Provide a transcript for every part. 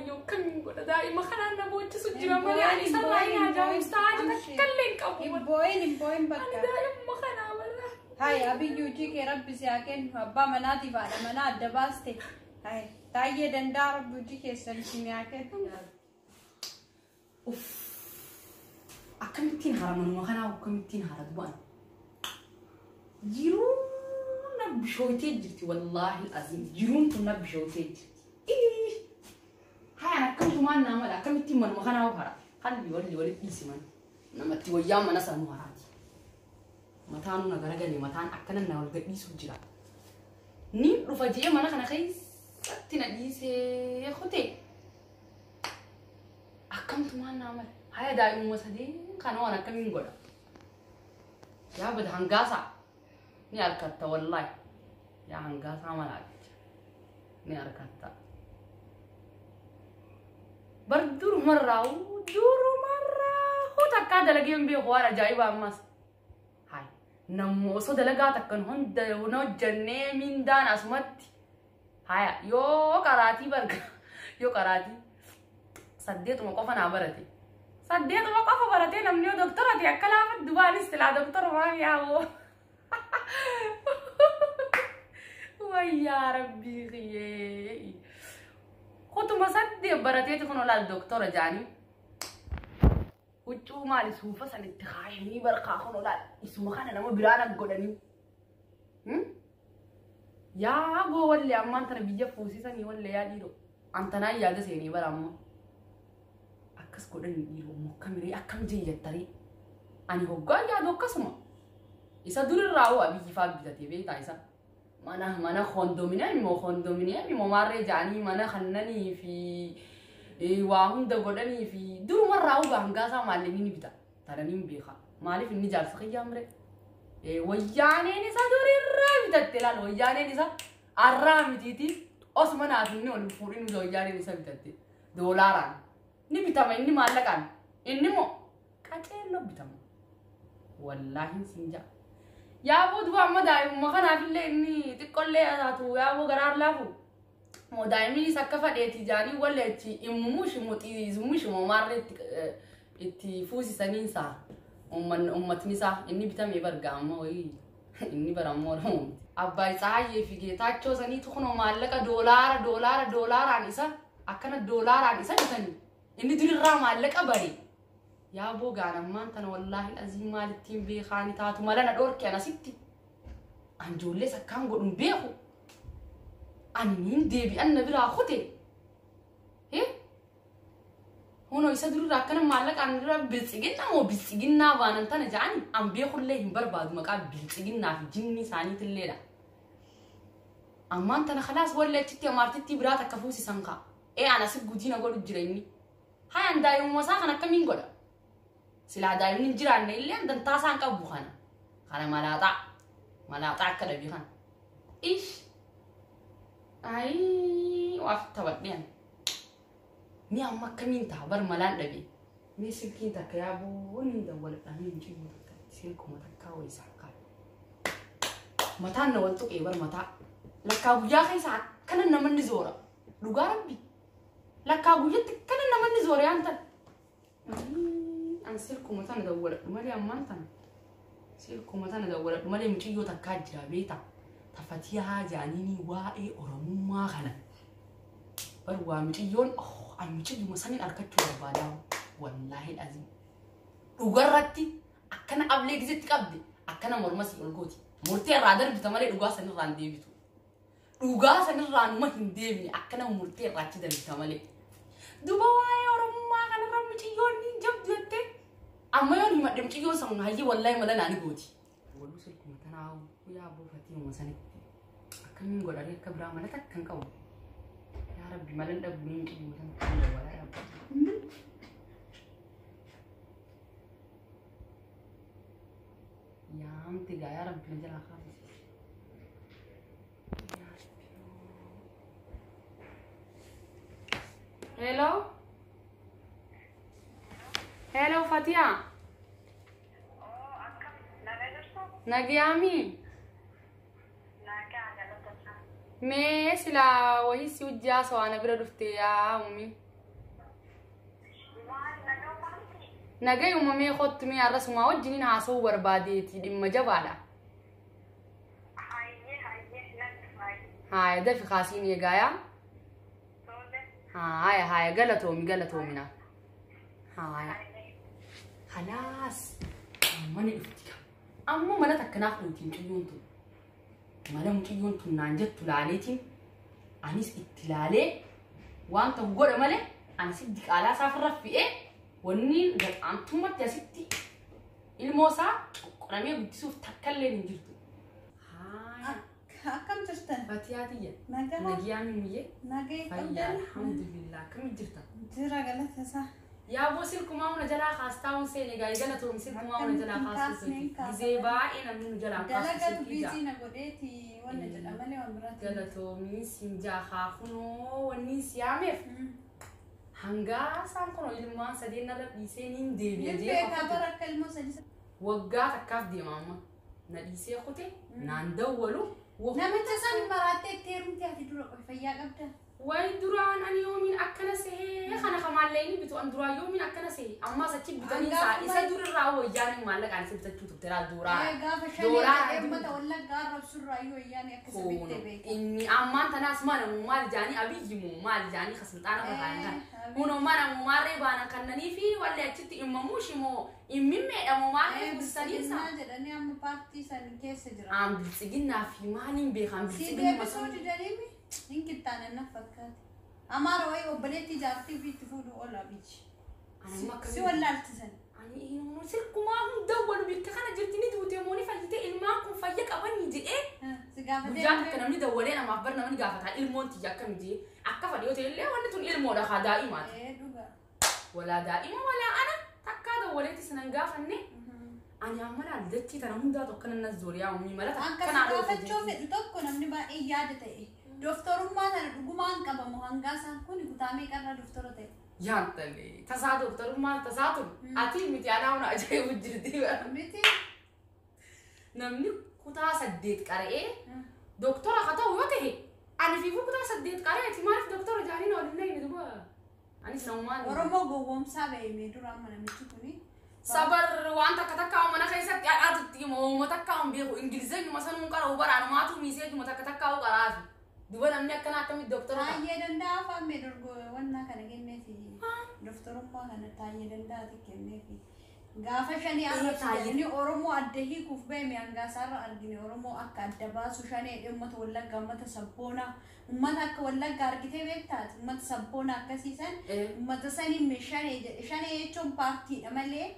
Wayyoo akkamiin godha daa'ima kanaan na boochisu jira malee ani isarraa hin haajaamu sa'aatii takka illee hin qabu. Hin boo'in hin boo'in Ani bakka. daa'imuma kanaa walaa. Hai abiyyi hojii kee rabbi si haa kennu abbaa manaatiif haadha manaa adda baaste. Hai taayyee danda'a rabbi hojii keessan isin haa kennu. Uff. Akkamittiin hara manuma kanaa akkamittiin hara du'an. Jiruun na bishooytee jirti wallaahi aziim jiruun tun na bishooytee jirti. Ii. Hayaan akkamitumaan naa mala akkamittiin manuma kanaa hara. Halli walli walitti dhiisi mana. Namatti wayyaa mana sanuu haraati. Mataan na garagalee mataan akkana na wal gadhiisuu jira. Niin dhufa jee mana kana keessatti na dhiisee kutee. Akkamtumaan naa mala. Haya daa'imuma sadeen kana waan akkamiin godha. Yaa bada hangaasaa ni harkatta wallaahi. Yaa hangaasaa malaakicha ni harkatta. Bar durumarraa durumarraa takkaa dalagee hin beeku waan ajaa'ibaa ammas. Hayi namni osoo dalagaa takkan hunda hin hojjannee mindaan asumatti. Haya yoo qaraatii barga yoo qaraatii saddeetuma qofa naa barate. Saddeetuma qofa baratee namni yoo doktora ta'e akka laafa dubaanis silaa doktorumaa yaa'u. Wayyaa rabbii kiyyee. Kutuma saddeet barateeti kun olaal doktora jaanii. Huccuu maali suufa sanitti kaayanii barqaa kun olaal isuma kana nama biraan godhanii. Yaa goo wallee ammaan tana biyya fuusisanii wallee yaa dhiiroo. Antanaa yaada seenii bara ammoo. Akkas godhanii dhiiroo mokkamiree akkam jeeyyattarii. Ani hoggaa yaadu akkasuma. Isa durirraa hoo abiyyi faa bitatee beektaa isa. Mana mana kondominiyeemii moo kondominiyeemii moo maarree ja'anii mana kannanii fi waa hunda godhanii fi durumarraa hoo hangaasaa maallaqni ni bita. Tananii hin beeka. Maaliif inni jaarsa kiyyaa mire? Wayyaaneen isa durirraa bitatte laal wayyaaneen isa arraa mitiiti osuma naaf inni ol fuudhin wayyaaneen isa bitatte doolaaraan ni bitama inni maallaqaan inni moo qaceelloo bitama. Wallaahi siin ja'a. Yaaboo duba amma daa'imuma kanaafillee inni xiqqollee taatu yaaboo garaan laafu. Moo daa'imnis akka fadheeti jaanii wallee achi immumushi moo xiizumushi moo maarree itti fuusisaniin isaa. Uummatni isaa inni bitamee barga amma wayii inni bara ammoo Oromoo miti. Abbaay Tsahaayyee fi Geetaachoo saniitu kunoo maallaqa doolaara doolaara doolaaraan isa akkana doolaaraan isa bitanii inni durirraa maallaqa bare. Yaaboo gaanammaan tana wallaahi aziin maalittiin beekaani taatu mala na dhoorke an asitti. An ijoollees akkaan godhun beeku. Ani niin deebi'an na biraa kute. Hunoo isa durirraa akkana maallaqaan dura biltsiginnaa moo biltsiginnaa baanan tana ja'ani an beekullee hin barbaadu maqaa biltsiginnaa fi jinni isaaniitilleedha. Ammaan tana khalaas wallee achitti amaartittii biraa takka fuusisan ka'a. Ee an asi guddina godhu jira inni. Hayaan daa'imuma isaa kan akkamiin godha? Silaa daa'imni hin jiraanne illee an dantaa isaan qabu kana. Kana malaaxaa. Malaaxaa akka dhabii kana. Ish. Ayii waaf taphadhe ani. Ni amma akkamiin ta'a bar malaan dhabe. Mee silkiin takka yaaboo ni dawwaladha mee mucayyoo takka silkuma takkaa wayii saakkaa. Mataan na wal tuqee bar mataa. Lakkaa guyyaa keessa akkana namanni zoora. Dhugaa rabbi. Lakkaa guyyatti akkana namanni zoora yaan tan. An silkuma tana dawwaladhu malee ammaan tana. Silkuma tana dawwaladhu malee mucayyoo takkaa jira beektaa. Tafatiyaa jaaniini waa'ee Oromummaa kana. Bar waa mucayyoon an mucayyuma saniin argachuu barbaadaa wallaahi aziim. Dhugarratti akkana ablee gizetti qabde akkana morma si ol gooti. Murtee irraa darbita malee dhugaa sanirraa hin deebitu. Dhugaa sanirraa numa hin deebine akkana murtee irraa achi darbita malee. Duba waa'ee Oromummaa kanarra mucayyoon ni jabdu jettee amma yoon himadhe mucayyoon san hayyee wallaahi mala naani gooti. Waluu silkuma tanaa yaa buufatii uma sanitti akkamiin godharee akka biraa mala takka hin qabu. Yaa Rabbi malan dhabu ni mucayyuma sanatti dawwalaa yaabbatu. Yaamti gaa yaa Rabbi na jalaa kaasisi. Yaa Rabbi. Hello. Hello Fatiha. Nagayaami. Mee silaa wayii si hojjaa so'aana bira dhufte yaa ummi. Nagayuma mee kottu mee arrasumaa wajjiniin haasa'uu barbaadeeti dhimma jabaadha. Haaya dafi kaasiin eegaayaa. Haaya haaya galatoomi galatoomina. Haaya. Halaas amma ni dhufti. Amma mala takkanaaf nuti mucayyoon tun. Mala mucayyoon tun naan jettu laaleetiin anis itti laalee waan ta'u godha malee anis diqaalaa isaaf raffi'ee wanni gadhaantummaatti asitti ilmoo isaa qoqqoramee guddisuuf takkallee hin jirtu. Haaya. Akkam jirtan? Fatiyaa tiyya. Nagaa. Nagiyaan miyyee. Nagee Fayyaa qabdan. alhamdulillah akkam jirta? Jira galata isaa. Yaa boo silkumaa hunda jalaa kaastaa hun seene gaa galatoom silkumaa hunda jalaa kaastuu Gizee baay'ee namni nu jalaa kaastuu Dalagatu silkii jaa. biizii na godheeti wanna jedha malee waan biraati. Galatoomiin siin jaa haafunoo wanni siyaameef hangaa isaan kun ilmaan sadeen narra dhiisee niin deebi'a Ni jee beekaa bara akka ilmoo sadii. Waggaa takkaaf deema amma. Na dhiisee kute naan dawwalu. Namicha san maraattee itti heerumte ati dura qofa fayyaa qabda. Way duraan ani yoomiin akkana sehee kana kamaallee inni bitu an duraan yoomiin akkana sehee ammaas achi bitanii isaa isa durirraa wayyaaniin maallaqaan isa bitachuu turte laa duraa. Gaafa shanii Dooraa jedhee uummata wallaggaa arrabsurraa iyyuu wayyaanii akka isa bittee beeka. Inni ammaan tanaas maal maal jaanii abiyyi moo maal jaanii kasilxaana barraa'an kan. Kunoo mana maarree baanan kannanii fi wallee achitti immamuushi moo immimmeedha moo maarree guddisaniisa. Biltsiginnaa jedhanii amma paartii san keessa jira. Aan biltsiginnaa fi maaliin beekan Si biltsiginni deebisuu didaniimi hin qixxaanan na fakkaate. Amaara wayii obboleettii jaartii fi itti fuudhu oola biyyi. Si wallaalchisan. Ani silkumaa hunda wal bikka kana jirti ni duute moo ni fayyite ilmaan kun fayya qabanii jedhee Si gaafatee guyyaa takka namni dawwalee namaaf bar namni gaafataa ilmoon tiyya akkam jee akka fadhi yoo ta'e illee wanni tun ilmoodha haa daa'imaati. Ee dhugaa. Walaa daa'ima walaa ana takkaa dawwaleetti sinan gaafanne ani amma laal dachii tana hundaa tokko nan zooriyaa uumii mala Akka si takkanaa gaafachuu fedhu tokko namni baay'ee yaada ta'e. Dooftorummaa sana dhugumaan qabamu hangaa isaan kun kutaa meeqarraa dooftora ta'e. Yaantalee tasaa dooktarummaan tasaa tun ati miti anaa huna ajaa'ibu jirti. Miti. Namni kutaa 8 qara'ee dooktora haa ta'u yoo ta'e ani fiifuu kutaa 8 qara'eeti maaliif dooktora jaaniin waliin hin duba. Anis namumaan. Oromoo gowwoomsaa ba'e dura amma namichi kuni. Sabar waan takka takka mana keessatti adhaatutti himu takka hin beeku ingilizeenyuma sanuun qara'u baraanumaatu miiseejuma takka takka qaraafi. Duba namni akkana akkamitti dooktora ta'a. Taayyee danda'a afaan mee dorgo wannaa kana kenneefi dooftorummaa kana taayyee danda'aati kenneefi. Gaafa shanii arrabsu jedhanii Oromoo adda hiikuuf ba'e hangaa isaarra argine Oromoo akka adda baasu shanee uummata wallaggaa uummata sabboonaa uummata akka wallaggaa argitee beektaati uummata sabboonaa akkasiisan uummata saniin shanee jedhe shanee jechuun paartiidha malee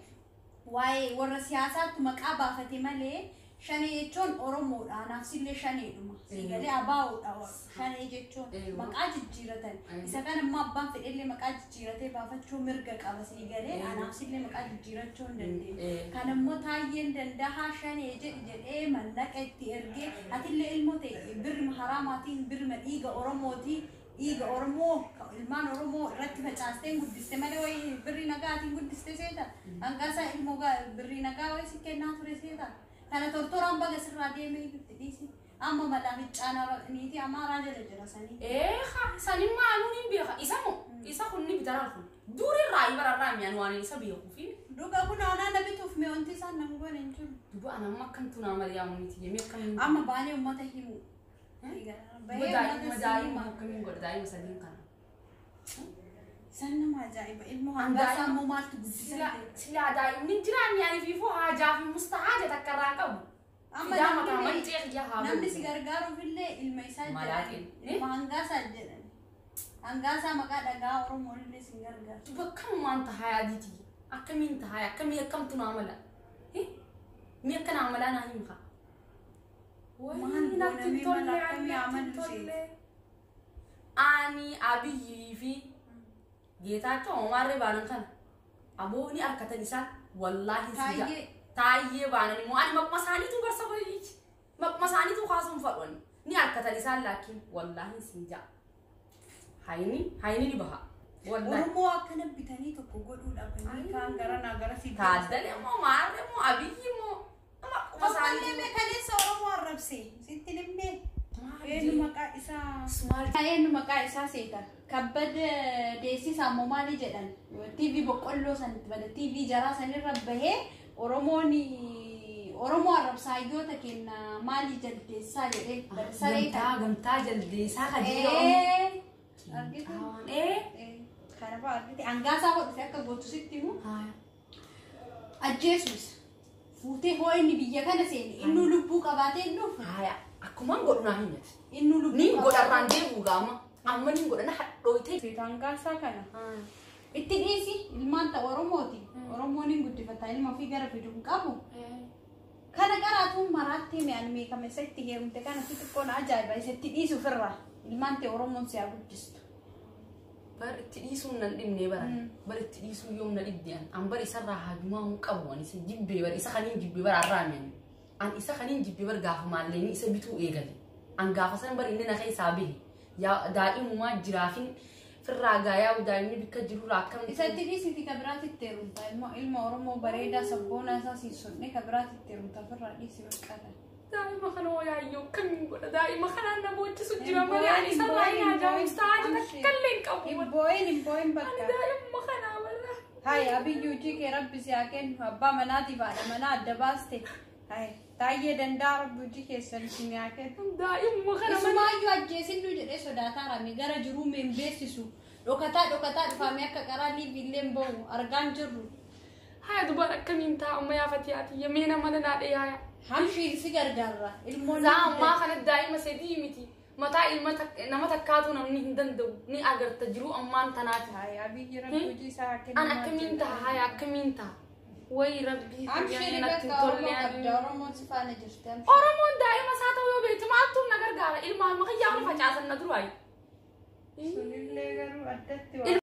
waa'ee warra siyaasaatti maqaa baafate malee shanee jechuun Oromoodha anaafsillee shaneedhuma siigalee abaa'oodha shanee jechuun maqaa jijjiiratan isa kan immoo abbaan fedhellee maqaa jijjiiratee baafachuu mirga qaba siigalee anaafsillee maqaa jijjiirachuu hin dandeenye kan immoo taayyeen dandahaa shanee jedhi jedhee mallaqa itti ergee atillee ilmoo ta'e birma haraamaatiin birma dhiiga Oromootiin dhiiga Oromoo ilmaan Oromoo irratti facaastee guddiste malee wayii birri nagaatiin guddiste seeta hangaasaa ilmoo birri nagaa wayii si kennaa ture seeta kana tortoraan baga sirraa deemee itti dhiisi amma malaa ficcaanaa niitii amaaraa jala jira sanii. Eeha sanii maaluun hin beeka isa moo isa kun ni bitaraa kun durirraa ibararraa mi'aan waan isa beekuufi. Dhuga kun aanaa na bituuf mee wanti isaan nama goone hin jiru. Duba ana amma akkamtu naa mari'aamu miti yemmuu akkamiin. Amma baanee uummata himu. Daa'ima daa'ima akkamiin godha daa'ima sadiin kana. San nama ajaa'iba ilmoo hangaasaa immoo maaltu guddisa. Silaa daa'imni jiraan yaani fiifuu haajaa fi mustahaaja takka irraa qabu. Fidaa mataa mancee xiyya haa Namni si gargaaruuf illee ilma isaa jedhan. Ilma hangaasaa jedhan. Hangaasaa maqaa dhagaa Oromoo illee si gargaara. Duba akkamumaan tahaa adiiti akkamiin tahaa akkamii akkamtu naa mala. Mi akka naa malaa naa himka. Maal Natti goonamee tolle mala akkamii natti amalu tolle. Ani Abiyyii fi Geetaachoo Omaarree baanan kana abooni harkatan isaan wallaahi si jaa. Taayyee baanan immoo ani maquma isaaniitu barsa baay'eechi. Maquma isaaniitu kaasuun fadhoon ni harkatan isaan laakiin wallaahi si jaa. Hayni hayni ni baha. Wallaahi. Oromoo akkana bitanii tokko godhuudhaaf kaan gara naa gara si. Taaddale moo Maarree moo Abiyyi moo maquma Tokkollee isaaniitu. mee kaleessa Oromoo arrabse sitti himnee. Eenyu maqaa isaa? Eenyu maqaa isaa seeta? Kabbada Deessisaa moo maali jedhan? TV boqqolloo sanitti bada TV jaraa sanirra bahee Oromoon Oromoo arrabsaayyoota kenna maali jaldeessaa jedhee saree Gamtaa gamtaa jaldeessaa kan jedhu. Argitu? Kana fa'aa argite. Hangaasaa hodhufe akka gootu sitti himu. Ajjeesus. Fuutee hoo inni biyya kana seene inni lubbuu qabaatee hin dhufu. Akkumaan godhu naa himati. Inni lubbuu Niin godharraan deebi'u gaama. Amma niin godhana hadhooytee. Hangaasaa kana. Itti dhiisi ilmaan ta'a Oromooti. Oromoon hin guddifata ilma ofii gara fidu hin qabu. Kana qaraatuun maraatti mi'aan meeqame isa itti heerumte kana si xiqqoon ajaa'iba isa itti dhiisu ofirraa ilmaan ta'e Oromoon si haa guddistu. Bar itti dhiisuun nan dhibnee baran. Bar itti dhiisuun yoom na dhibde an. An bar isarraa haajumaa hin qabu ani isa jibbee bar isa kaniin jibbee bar arraa mi'an. An isa kaniin jibbee bar gaafa maalleenii isa bituu eegale. An gaafa san bar inni na keessaa bahe. Yaa daa'imumaa jiraafin firraa gaayaa daa'imni bikka jirurraa akkam. Isatti dhiisiti ka biraatti itti heerumta ilma Oromoo bareedaa sabboonaa isaa siin sonne ka biraatti itti heerumta ofirraa dhiisi baqqata. Daa'ima kana yaayyoo akkamiin godha daa'ima kanaan na boochisu jira malee ani isarraa hin ajaa'ibsaa takka illee hin qabu. Hin boo'in hin boo'in Ani bakka. daa'ima kanaa bara. Hayi abiyyi hojii kee rabbi si haa kennu abbaa manaatiif haadha manaa adda baaste. Hayi taayyee danda'a rabbi hojii keessan isin haa kennu. Daa'ima kana malee. Isumaayyuu ajjeesinnu jedhee sodaataa rame gara jiruu meen beeksisu dhokataa dhokataa dhufame akka qaraa liiviillee hin bahu argaan jirru. Haya dubara akkamiin ta'a amma yaafatee ati meena mana naa dhiyaaya. Hamshiin si gargaarra ilmoon. Zaa ammaa kana daa'ima sadii miti. Mataa ilma nama takkaatu namni hin danda'u ni agarta jiru ammaan tanaati. Hayi abiyyi rabbi hojii isaa haa kennu. An akkamiin ta'a haya akkamiin ta'a. Wayi rabbii Hamshiin natti hin bakka Oromoo tolle qabda Oromoon si faana jirti. Oromoon daa'ima isaa ta'uu yoo beektu maaltu na gargaara ilmaan makiyyaa wani facaasan na duraayi. Sunillee garuu addatti.